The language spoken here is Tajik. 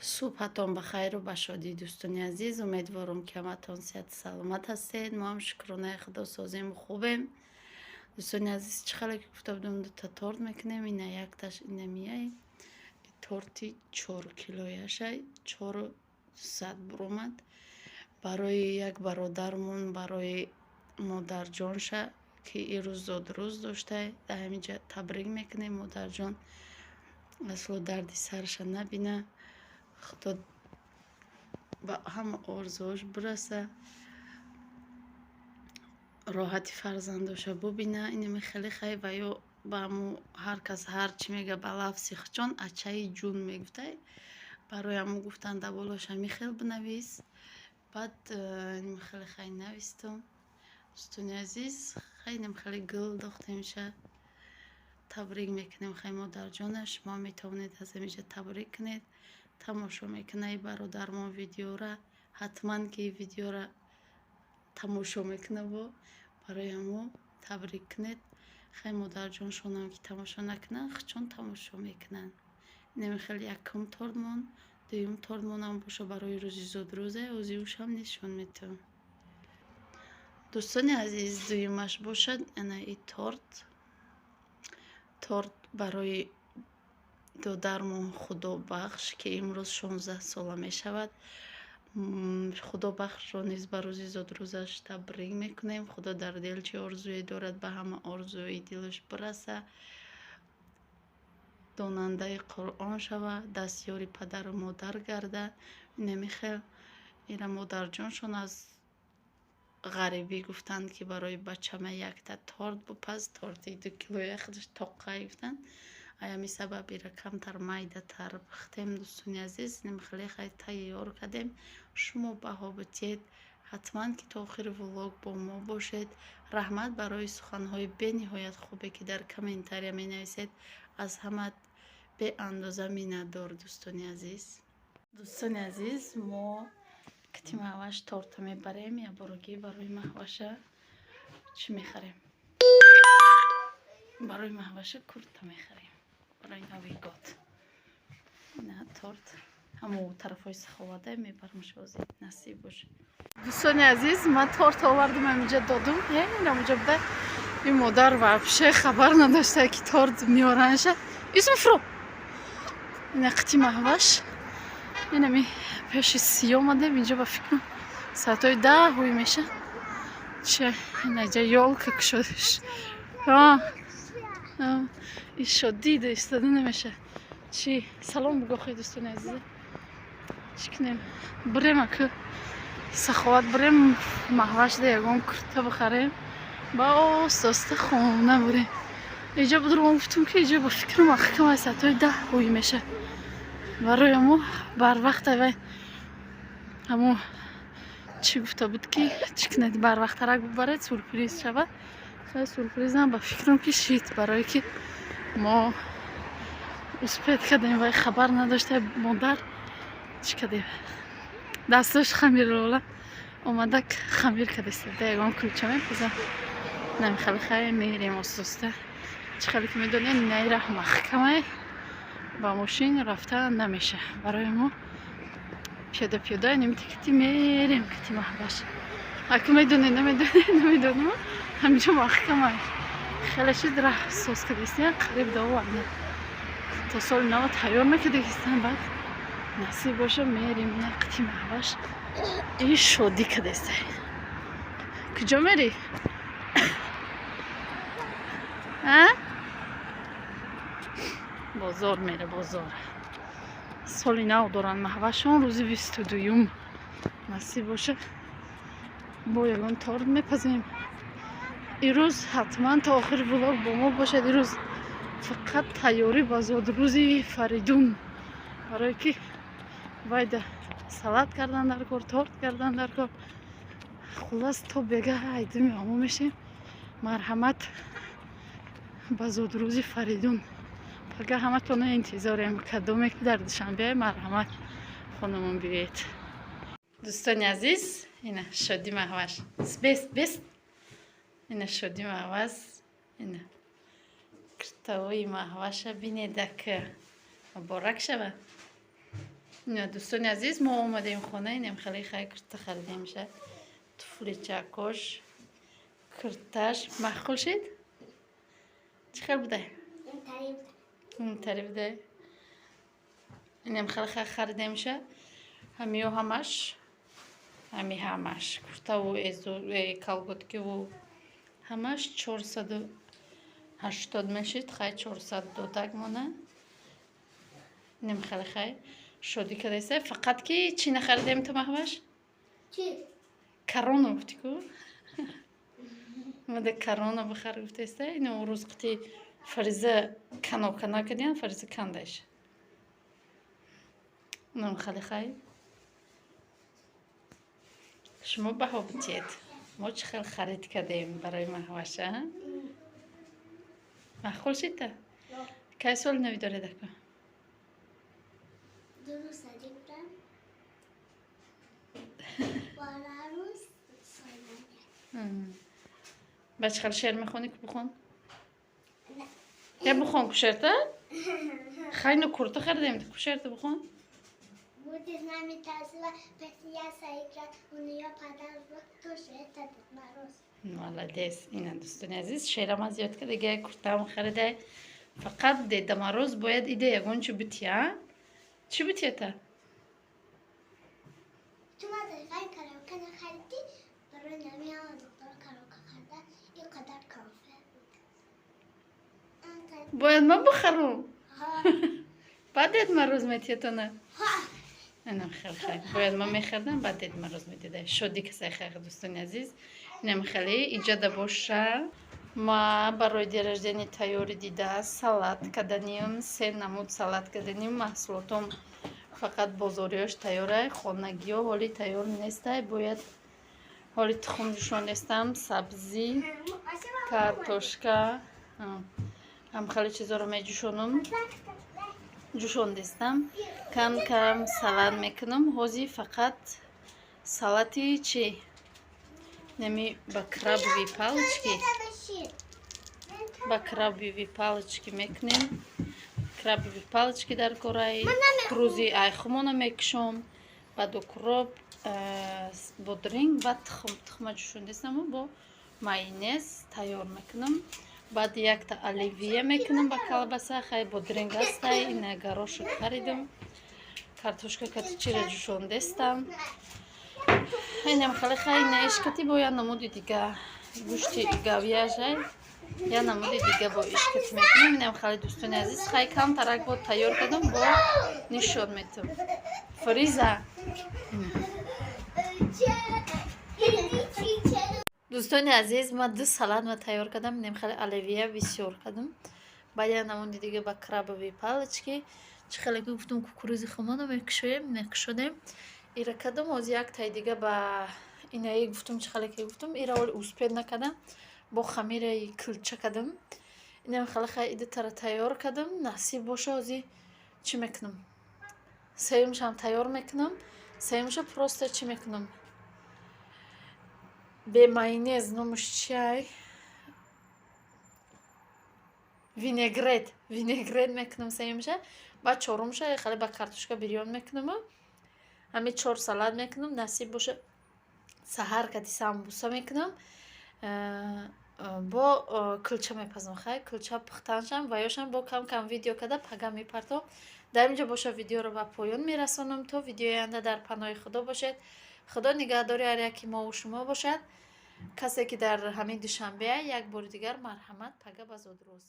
Субҳатон ба хайру ба шодӣ, дӯстони азиз. Умедворам, ки ҳаматон сиҳату саломат ҳастед. Мо ҳам, шукронаи Худо, созему хубем. Дӯстони азиз, чӣ хеле ки гуфта будам, дута торт мекунем. Ина якташ инамияй, торти 4 килояшай, 400 буромад. Барои як бародармон, барои модарҷонша, ки ирӯз зодрӯз доштай, дар ҳамин ҷа табрик мекунем. Модарҷон асло дарди сарша набина, Худо ба ҳама орзуош бираса, роҳати фарзандоша бубина. Инами хеле хай ва ё ба ҳамо ҳар кас ҳар чӣ мега, ба лафзи хучон ачаи ҷун мегуфтай. Барои ҳамо гуфтан, дар болош ҳами хел бинавис. Баъд инами хеле хай навистум. Дӯстони азиз, хай, инам хеле гул дохтемша, табрик мекунем. Хай, модарҷона, шумо метавонед аз ҳаминҷа табрик кунед. Тамошо мекунаи бародармон видеора, ҳатман ки видеора тамошо мекуна, бо барои ҳамо табрик кунед. Хай, модарҷоншонам ки тамошо накунанд, хучон тамошо мекунанд. Инами хеле якум тортмон. Дуюм тортмонам боша, барои рӯзи зодрӯзе озиушам нишон метавам. Дӯстони азиз, дуюмаш бошад ана и торт. Торт барои додармон Худобахш, ки имрӯз 16 сола мешавад. Худобахшро низ ба рӯзи зодрӯзаш табрик мекунем. Худо дар дил чӣ орзуе дорад, ба ҳама орзуи дилаш бираса, донандаи Қуръон шава, дастёри падару модар гарда. Инами хел ира модарҷоншон аз ғарибӣ гуфтанд, ки барои бачама якта торт бупаз, торти 2 килоя худаш тоққай гуфтанд. Аями сабаб ира камтар майдатар пухтем. Дӯстони азиз, хеле хай тайёр кардем. Шумо баҳо битиҳед. Ҳатман ки то охири влог бо мо бошед. Раҳмат барои суханҳои бениҳоят хубе, ки дар комментария менависед. Аз ҳама беандоза миннатдор, дӯстони азиз. Дӯстони азиз, мо кити Маҳваш торта мебарем. Яборогӣ барои Маҳваша чӣ мехарем? Барои Маҳваша курта мехарем барои Новый год. На торт ҳамо тарафҳои Саховада мебарам. Шози насиб боша. Дӯстони азиз, ман торт овардам, ҳаминҷа додум. Инамуҷа буда, ин модар вообще хабар надошта, ки торт меоранша. Исмфро ина қити Маҳваш инами пеши си омадем. Инҷо ба фикрам соатҳои 10 ҳуй меша. Чи инаҷа ёлка кушодаш ишо дида истода намеша. Чи салом бугохи. Дӯстони азиза, чӣ кунем? Бирем аку Саховат, бирем, Маҳвашда ягон курта бихарем, ба оста оста хона бурем. Иҷо будуром, гуфтум, ки иҷо ба фикрам ахкам соатҳои 10 ҳуй меша. Барои ҳамо барвақт вай ҳамо чӣ гуфта буд, ки чӣ кунед, барвақттарак бибаред, сюрприз шавад. Хеле сюрпризам ба фикрам ки шид, барое ки мо успеть кардем, вай хабар надошта модар. Чӣ кардем? Дасташ хамиррола омада, хамир кардеста, ягон кулча мепаза. Намихали хай мерем оста. Чӣ хеле ки медонед, инаи раҳ маҳкамай, ба мошин рафта намеша. Барои мо пиёда пиёда нимтикити мерем кити Маҳваш. Аку медонед, намедонед, намедонам, ҳаминҷо маҳкамай, хеле шид, раҳ соз кардистиян, қариб доварда то соли нав тайёр накардагистан. Баъд насиб боша, мерем нақти Маҳваш. И шодӣ кардестай. Куҷо мерӣ? А бозор мере, бозор. Соли нав доранд Маҳвашон рӯзи 22-юм. Насиб боша, бо ягон торт мепазем. Ирӯз ҳатман то охири влог бо мо бошад. Ирӯз фақат тайёрӣ ба зодрӯзи Фаридун, барое ки вайда салат кардан дар кор, торт кардан дар кор. Хуллас, то бега айдими ҳамо мешем. Марҳамат ба зодрӯзи Фаридун. Пага ҳаматона интизорем. Кадоме ки дар Душанбе, марҳамат, хонамон биёед. Дӯстони азиз, ина шоди Маҳваш бес бес. Ина шоди Маҳваз, ина киртаҳои Маҳваша бинедак. Муборак шавад. Не, дӯстони азиз, мо омадем хона, инем хеле хай курта харидем ша. Туфличакош, курташ маъқул шид? Чӣ хел будай? Тари будай. Инем хеле хай харидем ша. Ҳамиё ҳамаш, ҳами ҳамаш куртаву эзу колготкиву ҳамаш 480 мешид, хай 400 додак мона. Инем хеле хай шодӣ кадаиста. Фақат ки чӣ нахаридем ту, Маҳваш? Чӣ? Корона гуфтӣ ку? Мада корона бихар гуфтаиста. Ин рӯз қити Фариза канока накардиан, Фариза кандаш. Инам хеле хай. Шумо баҳо битиед. Мо чӣ хел харид кардем барои Маҳваша? Маъқул шидта? Кай соли нави доред, ака? 2 рӯз садиқам. Бора рӯз соли. Ба чӣ хел шеър мехонӣ ку, бихон? Я бихон ку шеърта? Хайну курта харидем, ку шеърта бихон. Будет с нами танцевать, посмеяться, играть. У нее подарок тоже это Дед Мороз. Молодец. Ина, дӯстони азиз, шеърам аз ёд карда, дига куртаам харида. Фақат Деда Мороз бояд ида ягон чӣ бития. Чӣ битията? Ту мадагай коробка нахаридӣ, барои нами ҳама духтар коробка харида, ин қадар конфет буд. Бояд ман бихарам. Ҳа. Баъд Дед Мороз метиятона. Ҳа. Инам хел хай. Бояд ман мехардам, баъд Дед Мороз медида. Шодӣ касай хай, дӯстони азиз. Инам хеле иҷода боша. Ма барои день рождения тайёрӣ дида, салат каданим, се намуд салат каданим, маҳсулотом фақат бозориёш тайёрай, хонагиё ҳоли тайёр нестай, бояд ҳоли тухм ҷӯшонестам, сабзӣ, картошка, ҳам хеле чизоро меҷӯшонам, ҷӯшондестам, кам кам салат мекунам. Ҳозир фақат салати чи? Нами ба крабовые палочки, ба крабовые палочки мекунем. Крабовые палочки дар кораи кукурузи айхумона мекушом, баъд укроп, бодринг ва тухм. Тухма ҷӯшондестаму бо майонез тайёр мекунам. Баъд якта оливье мекунам ба колбаса, хай бодринг ҳастай, ина горошек харидам. Картошка кати чира ҷӯшондестам. Инам хеле хай, ина ишкати бо як намуди дига гӯшти говяжий, як намуди дига бо ишкати мекунам. Инам хеле, дӯстони азиз, хай камтарак бо тайёр кардам, бо нишон метам. Фариза. Дӯстони азиз, ман ду салат ма тайёр кардам. Инам хеле оливье бисёр кардам. Баъд як намуди дига ба крабовые палочки. Чӣ хеле ки гуфтам, кукурузи хумоно мекушоем, мекушодем. Ира кардам, ҳозир як таи дига ба инаи гуфтум, чӣ хеле ки гуфтум, ира ҳоли успеть накардам. Бо хамираи кулча кардам. Инам хеле хай идатара тайёр кардам. Насиб боша, ҳозир чӣ мекунам? Сеюмшам тайёр мекунам. Сеюмша просто чӣ мекунам? Бе майонез, номаш чиай? Винегрет. Винегрет мекунам сеюмша. Баъд чорумша хеле ба картошка бирён мекунаму. Ҳами чор салат мекунам. Насиб боша, саҳар кати самбуса мекунам. Бо кулча мепазам. Хай кулча пухтаншам ва ёшам бо кам кам видео карда пага мепартом. Дар инҷо боша видеоро ба поён мерасонам. То видеои оянда дар паноҳи Худо бошед. Худо нигаҳдори ҳар яки мову шумо бошад. Касе ки дар ҳамин Душанбеа, як бори дигар марҳамат, пага ба зодрӯз.